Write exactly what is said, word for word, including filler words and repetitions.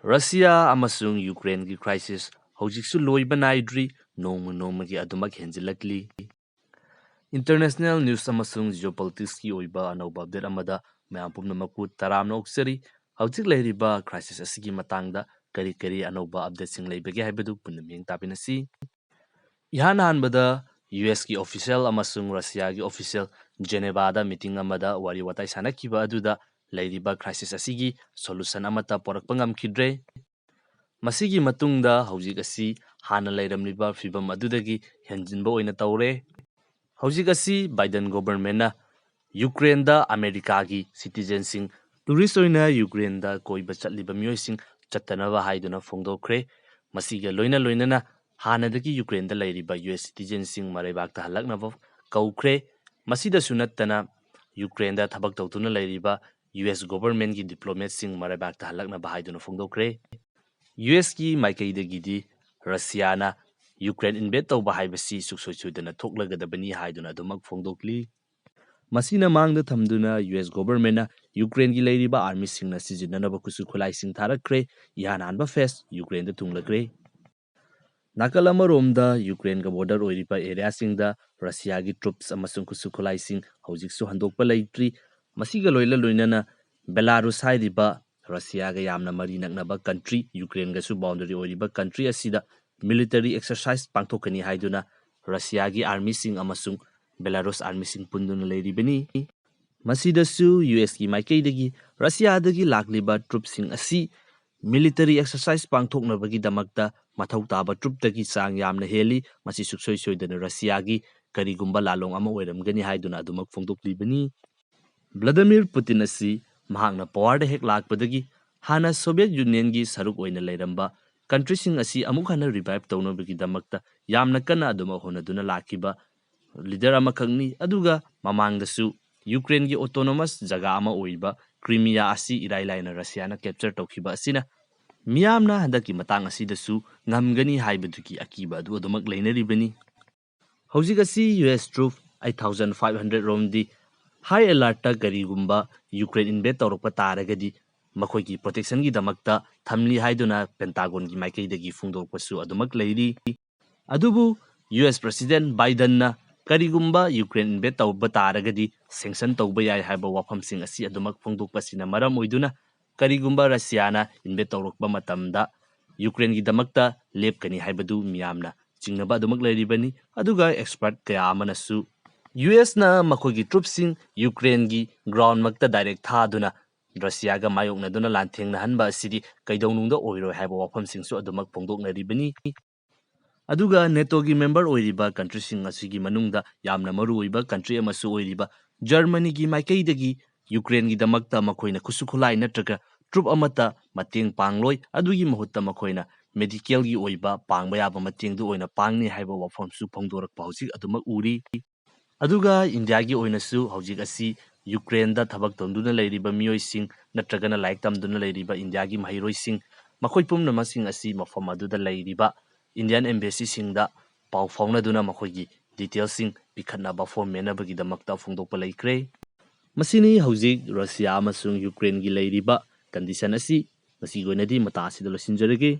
Russia ꯑꯃꯁꯨꯡ ꯌꯨꯀ꯭ꯔꯦꯟꯒꯤ crisis ꯍꯧꯖꯤꯛꯁꯨ ꯂꯣꯏꯕ ꯅꯥꯏꯗ꯭ꯔꯤ, ꯅꯣꯡꯃ ꯅꯣꯡꯃꯒꯤ ꯑꯗꯨꯃꯛ ꯍꯦꯟꯖꯤꯜꯂꯛꯂꯤ꯫ International news ꯑꯃꯁꯨꯡ geopoliticsꯀꯤ ꯑꯣꯏꯕ ꯑꯅꯧꯕ update ꯑꯃꯗ ꯃꯌꯥꯝ ꯄꯨꯝꯅꯃꯛꯄꯨ ꯇꯔꯥꯝꯅ ꯑꯣꯛꯆꯔꯤ꯫ ꯍꯧꯖꯤꯛ ꯂꯩꯔꯤꯕ crisis ꯑꯁꯤꯒꯤ ꯃꯇꯥꯡꯗ ꯀꯔꯤ ꯀꯔꯤ ꯑꯅꯧꯕ updateꯁꯤꯡ ꯂꯩꯕꯒꯦ ꯍꯥꯏꯕꯗꯨ ꯄꯨꯟꯅ ꯃꯤꯠꯌꯦꯡ ꯇꯥꯃꯤꯟꯅꯁꯤ꯫ ꯏꯍꯥꯟ ꯍꯥꯟꯕꯗ ꯌꯨ ꯑꯦꯁꯀꯤ official ꯑꯃꯁꯨꯡ ꯔꯁꯤꯌꯥꯒꯤ official ꯖꯦꯅꯦꯚꯥꯗ meeting ꯑꯃꯗ ꯋꯥꯔꯤ ꯋꯥꯇꯥꯏ ꯁꯥꯟꯅꯈꯤꯕ ꯑꯗꯨꯗ ꯂꯩꯔꯤꯕ crisis ꯑꯁꯤꯒꯤ solution ꯑꯃꯠꯇ ꯄꯨꯔꯛꯄ ꯉꯝꯈꯤꯗ꯭ꯔꯦ꯫ ꯃꯁꯤꯒꯤ ꯃꯇꯨꯡꯗ ꯍꯧꯖꯤꯛ ꯑꯁꯤ ꯍꯥꯟꯅ ꯂꯩꯔꯝꯂꯤꯕ ꯐꯤꯕꯝ ꯑꯗꯨꯗꯒꯤ ꯍꯦꯟꯖꯤꯟꯕ ꯑꯣꯏꯅ ꯇꯧꯔꯦ꯫ ꯍꯧꯖꯤꯛ ꯑꯁꯤ ꯕꯥꯏꯗꯟ governmentꯅ ꯌꯨꯀ꯭ꯔꯦꯟꯗ ꯑꯃꯦꯔꯤꯀꯥꯒꯤ citizenꯁꯤꯡ, tourist ꯑꯣꯏꯅ ꯌꯨꯀ꯭ꯔꯦꯟꯗ ꯀꯣꯏꯕ ꯆꯠꯂꯤꯕ ꯃꯤꯑꯣꯏꯁꯤꯡ ꯆꯠꯇꯅꯕ ꯍꯥꯏꯗꯨꯅ ꯐꯣꯡꯗꯣꯛꯈ꯭ꯔꯦ꯫ ꯃꯁꯤꯒ ꯂꯣꯏꯅ ꯂꯣꯏꯅꯅ ꯍꯥꯟꯅꯗꯒꯤ ꯌꯨꯀ꯭ꯔꯦꯟꯗ ꯂꯩꯔꯤꯕ ꯌꯨ ꯑꯦꯁ citizenꯁꯤꯡ ꯃꯔꯩꯕꯥꯛꯇ ꯍꯜꯂꯛꯅꯕ ꯀꯧꯈ꯭ꯔꯦ꯫ ꯃꯁꯤꯗꯁꯨ ꯅꯠꯇꯅ ꯌꯨꯀ꯭ꯔꯦꯟꯗ ꯊꯕꯛ ꯇꯧꯗꯨꯅ ꯂꯩꯔꯤꯕ ꯌꯨ ꯑꯦꯁ governmentꯀꯤ diplomatꯁꯤꯡ ꯃꯔꯩꯕꯥꯛꯇ ꯍꯜꯂꯛꯅꯕ ꯍꯥꯏꯗꯨꯅ ꯐꯣꯡꯗꯣꯛꯈ꯭ꯔꯦ꯫ ꯌꯨ ꯑꯦꯁꯀꯤ ꯃꯥꯏꯀꯩꯗꯒꯤꯗꯤ ꯔꯁꯤꯌꯥꯅ ꯌꯨꯀ꯭ꯔꯦꯟ invade ꯇꯧꯕ ꯍꯥꯏꯕꯁꯤ ꯁꯨꯡꯁꯣꯏ ꯁꯣꯏꯗꯅ ꯊꯣꯛꯂꯒꯗꯕꯅꯤ ꯍꯥꯏꯗꯨꯅ ꯑꯗꯨꯃꯛ ꯐꯣꯡꯗꯣꯛꯂꯤ꯫ ꯃꯁꯤꯅ ꯃꯥꯡꯗ ꯊꯝꯗꯨꯅ ꯌꯨ ꯑꯦꯁ governmentꯅ ꯌꯨꯀ꯭ꯔꯦꯟꯒꯤ ꯂꯩꯔꯤꯕ armyꯁꯤꯡꯅ ꯁꯤꯖꯤꯟꯅꯅꯕ ꯈꯨꯠꯁꯨ ꯈꯨꯠꯂꯥꯏꯁꯤꯡ ꯊꯥꯔꯛꯈ꯭ꯔꯦ꯫ ꯏꯍꯥꯟ ꯍꯥꯟꯕ phase ꯌꯨꯀ꯭ꯔꯦꯟꯗ ꯊꯨꯡꯂꯈ꯭ꯔꯦ꯫ ꯅꯥꯀꯜ ꯑꯃꯔꯣꯝꯗ ꯌꯨꯀ꯭ꯔꯦꯟꯒ border ꯑꯣꯏꯔꯤꯕ areaꯁꯤꯡꯗ ꯔꯁꯤꯌꯥꯒꯤ troops ꯑꯃꯁꯨꯡ ꯈꯨꯠꯁꯨ ꯈꯨꯠꯂꯥꯏꯁꯤꯡ ꯍꯧꯖꯤꯛꯁꯨ ꯍꯟꯗꯣꯛꯄ ꯂꯩꯇ꯭ꯔꯤ꯫ ꯃꯁꯤꯒ ꯂꯣꯏꯅ ꯂꯣꯏꯅꯅ ꯕꯦꯂꯥꯔꯨꯁ ꯍꯥꯏꯔꯤꯕ ꯔꯁꯤꯌꯥꯒ ꯌꯥꯝꯅ ꯃꯔꯤ ꯅꯛꯅꯕ country, ꯌꯨꯀ꯭ꯔꯦꯟꯒꯁꯨ boundary ꯑꯣꯏꯔꯤꯕ country ꯑꯁꯤꯗ military exercise ꯄꯥꯡꯊꯣꯛꯀꯅꯤ ꯍꯥꯏꯗꯨꯅ ꯔꯁꯤꯌꯥꯒꯤ armyꯁꯤꯡ ꯑꯃꯁꯨꯡ ꯕꯦꯂꯥꯔꯨꯁ armyꯁꯤꯡ ꯄꯨꯟꯗꯨꯅ ꯂꯩꯔꯤꯕꯅꯤ꯫ ꯃꯁꯤꯗꯁꯨ ꯌꯨ ꯑꯦꯁꯀꯤ ꯃꯥꯏꯀꯩꯗꯒꯤ ꯔꯁꯤꯌꯥꯗꯒꯤ ꯂꯥꯛꯂꯤꯕ troopꯁꯤꯡ ꯑꯁꯤ military exercise ꯄꯥꯡꯊꯣꯛꯅꯕꯒꯤꯗꯃꯛꯇ ꯃꯊꯧ ꯇꯥꯕ troopꯇꯒꯤ ꯆꯥꯡ ꯌꯥꯝꯅ ꯍꯦꯜꯂꯤ꯫ ꯃꯁꯤ ꯁꯨꯡꯁꯣꯏ ꯁꯣꯏꯗꯅ ꯔꯁꯤꯌꯥꯒꯤ ꯀꯔꯤꯒꯨꯝꯕ ꯂꯥꯜꯂꯣꯡ ꯑꯃ ꯑꯣꯏꯔꯝꯒꯅꯤ ꯍꯥꯏꯗꯨꯅ ꯑꯗꯨꯃꯛ ꯐꯣꯡꯗꯣꯛꯂꯤꯕꯅꯤ꯫ ꯚ꯭ꯂꯥꯗꯤꯃꯤꯔ ꯄꯨꯇꯤꯟ ꯑꯁꯤ ꯃꯍꯥꯛꯅ powerꯗ ꯍꯦꯛ ꯂꯥꯛꯄꯗꯒꯤ ꯍꯥꯟꯅ Soviet Unionꯒꯤ ꯁꯔꯨꯛ ꯑꯣꯏꯅ ꯂꯩꯔꯝꯕ countryꯁꯤꯡ ꯑꯁꯤ ꯑꯃꯨꯛ ꯍꯟꯅ revive ꯇꯧꯅꯕꯒꯤꯗꯃꯛꯇ ꯌꯥꯝꯅ ꯀꯟꯅ ꯑꯗꯨꯃꯛ ꯍꯣꯠꯅꯗꯨꯅ ꯂꯥꯛꯈꯤꯕ leader ꯑꯃꯈꯛꯅꯤ꯫ ꯑꯗꯨꯒ ꯃꯃꯥꯡꯗꯁꯨ ꯌꯨꯀ꯭ꯔꯦꯟꯒꯤ autonomous ꯖꯒꯥ ꯑꯃ ꯑꯣꯏꯕ ꯀ꯭ꯔꯤꯃꯤꯌꯥ ꯑꯁꯤ ꯏꯔꯥꯏ ꯂꯥꯏꯅ ꯔꯁꯤꯌꯥꯅ capture ꯇꯧꯈꯤꯕ ꯑꯁꯤꯅ ꯃꯤꯌꯥꯝꯅ ꯍꯟꯗꯛꯀꯤ ꯃꯇꯥꯡ ꯑꯁꯤꯗꯁꯨ ꯉꯝꯒꯅꯤ ꯍꯥꯏꯕꯗꯨꯒꯤ ꯑꯀꯤꯕ ꯑꯗꯨ ꯑꯗꯨꯃꯛ ꯂꯩꯅꯔꯤꯕꯅꯤ꯫ ꯍꯧꯖꯤꯛ ꯑꯁꯤ U S troop eight thousand five hundred ꯔꯣꯝꯗꯤ high alertꯇ ꯀꯔꯤꯒꯨꯝꯕ ꯌꯨꯀ꯭ꯔꯦꯟ invade ꯇꯧꯔꯛꯄ ꯇꯥꯔꯒꯗꯤ ꯃꯈꯣꯏꯒꯤ ꯄ꯭ꯔꯣꯇꯦꯛꯁꯟꯒꯤꯗꯃꯛꯇ ꯊꯝꯂꯤ ꯍꯥꯏꯗꯨꯅ ꯄꯦꯟꯇꯥꯒꯣꯟꯒꯤ ꯃꯥꯏꯀꯩꯗꯒꯤ ꯐꯣꯡꯗꯣꯔꯛꯄꯁꯨ ꯑꯗꯨꯃꯛ ꯂꯩꯔꯤ꯫ ꯑꯗꯨꯕꯨ ꯌꯨ ꯑꯦꯁ ꯄ꯭ꯔꯁꯤꯗꯦꯟ ꯕꯥꯏꯗꯟꯅ ꯀꯔꯤꯒꯨꯝꯕ ꯌꯨꯀ꯭ꯔꯦꯟ ꯏꯟꯚꯦꯠ ꯇꯧꯕ ꯇꯥꯔꯒꯗꯤ ꯁꯦꯡꯁꯟ ꯇꯧꯕ ꯌꯥꯏ ꯍꯥꯏꯕ ꯋꯥꯐꯝꯁꯤꯡ ꯑꯁꯤ ꯑꯗꯨꯃꯛ ꯐꯣꯡꯗꯣꯛꯄꯁꯤꯅ ꯃꯔꯝ ꯑꯣꯏꯗꯨꯅ ꯀꯔꯤꯒꯨꯝꯕ ꯔꯁꯤꯌꯥꯅ ꯏꯟꯚꯦꯠ ꯇꯧꯔꯛꯄ ꯃꯇꯝꯗ ꯌꯨꯀ꯭ꯔꯦꯟꯒꯤꯗꯃꯛꯇ ꯂꯦꯞꯀꯅꯤ ꯍꯥꯏꯕꯗꯨ ꯃꯤꯌꯥꯝꯅ ꯆꯤꯡꯅꯕ ꯑꯗꯨꯃꯛ ꯂꯩꯔꯤꯕꯅꯤ꯫ ꯑꯗꯨꯒ ꯑꯦꯛꯁꯄꯔꯠ ꯀꯌꯥ ꯑꯃꯅꯁꯨ ꯌꯨ ꯑꯦꯁꯅ ꯃꯈꯣꯏꯒꯤ ꯇ꯭ꯔꯨꯞꯁꯤꯡ ꯌꯨꯀ꯭ꯔꯦꯟꯒꯤ ꯒ꯭ꯔꯥꯎꯟꯃꯛꯇ ꯗꯥꯏꯔꯦꯛ ꯊꯥꯗꯨꯅ ꯔꯁꯤꯌꯥꯒ ꯃꯥꯌꯣꯛꯅꯗꯨꯅ ꯂꯥꯟꯊꯦꯡꯅꯍꯟꯕ ꯑꯁꯤꯗꯤ ꯀꯩꯗꯧꯅꯨꯡꯗ ꯑꯣꯏꯔꯣꯏ ꯍꯥꯏꯕ ꯋꯥꯐꯝꯁꯤꯡꯁꯨ ꯑꯗꯨꯃꯛ ꯐꯣꯡꯗꯣꯛꯅꯔꯤꯕꯅꯤ꯫ ꯑꯗꯨꯒ ꯅꯦꯇꯣꯒꯤ ꯃꯦꯝꯕꯔ ꯑꯣꯏꯔꯤꯕ ꯀꯟꯇ꯭ꯔꯤꯁꯤꯡ ꯑꯁꯤꯒꯤ ꯃꯅꯨꯡꯗ ꯌꯥꯝꯅ ꯃꯔꯨꯑꯣꯏꯕ ꯀꯟꯇ꯭ꯔꯤ ꯑꯃꯁꯨ ꯑꯣꯏꯔꯤꯕ ꯖꯔꯃꯅꯤꯒꯤ ꯃꯥꯏꯀꯩꯗꯒꯤ ꯌꯨꯀ꯭ꯔꯦꯟꯒꯤꯗꯃꯛꯇ ꯃꯈꯣꯏꯅ ꯈꯨꯠꯁꯨ ꯈꯨꯠꯂꯥꯏ ꯅꯠꯇ꯭ꯔꯒ ꯇ꯭ꯔꯨꯞ ꯑꯃꯠꯇ ꯃꯇꯦꯡ ꯄꯥꯡꯂꯣꯏ꯫ ꯑꯗꯨꯒꯤ ꯃꯍꯨꯠꯇ ꯃꯈꯣꯏꯅ ꯃꯦꯗꯤꯀꯦꯜꯒꯤ ꯑꯣꯏꯕ ꯄꯥꯡꯕ ꯌꯥꯕ ꯃꯇꯦꯡꯗꯨ ꯑꯣꯏꯅ ꯄꯥꯡꯅꯤ ꯍꯥꯏꯕ ꯋꯥꯐꯝꯁꯨ ꯐꯣꯡꯗꯣꯔꯛꯄ ꯍꯧꯖꯤꯛ ꯑꯗꯨꯃꯛ ꯎꯔꯤ꯫ ꯑꯗꯨꯒ ꯏꯟꯗꯤꯌꯥꯒꯤ ꯑꯣꯏꯅꯁꯨ ꯍꯧꯖꯤꯛ ꯑꯁꯤ ꯌꯨꯀ꯭ꯔꯦꯟꯗ ꯊꯕꯛ ꯇꯧꯗꯨꯅ ꯂꯩꯔꯤꯕ ꯃꯤꯑꯣꯏꯁꯤꯡ ꯅꯠꯇ꯭ꯔꯒꯅ ꯂꯥꯏꯔꯤꯛ ꯇꯝꯗꯨꯅ ꯂꯩꯔꯤꯕ ꯏꯟꯗꯤꯌꯥꯒꯤ ꯃꯍꯩꯔꯣꯏꯁꯤꯡ, ꯃꯈꯣꯏ ꯄꯨꯝꯅꯃꯛꯁꯤꯡ ꯑꯁꯤ ꯃꯐꯝ ꯑꯗꯨꯗ ꯂꯩꯔꯤꯕ ꯏꯟꯗꯤꯌꯥꯟ ꯑꯦꯝꯕꯦꯁꯤꯁꯤꯡꯗ ꯄꯥꯎ ꯐꯥꯎꯅꯗꯨꯅ ꯃꯈꯣꯏꯒꯤ ꯗꯤꯇꯦꯜꯁꯤꯡ ꯄꯤꯈꯠꯅꯕ ꯐꯣꯔꯝ ꯃꯦꯟꯅꯕꯒꯤꯗꯃꯛꯇ ꯐꯣꯡꯗꯣꯛꯄ ꯂꯩꯈ꯭ꯔꯦ꯫ ꯃꯁꯤꯅꯤ ꯍꯧꯖꯤꯛ ꯔꯁꯤꯌꯥ ꯑꯃꯁꯨꯡ ꯌꯨꯀ꯭ꯔꯦꯟꯒꯤ ꯂꯩꯔꯤꯕ ꯀꯟꯗꯤꯁꯟ ꯑꯁꯤ꯫ ꯉꯁꯤꯒꯤ ꯑꯣꯏꯅꯗꯤ ꯃꯇꯥꯡ ꯑꯁꯤꯗ ꯂꯣꯏꯁꯤꯟꯖꯔꯒꯦ꯫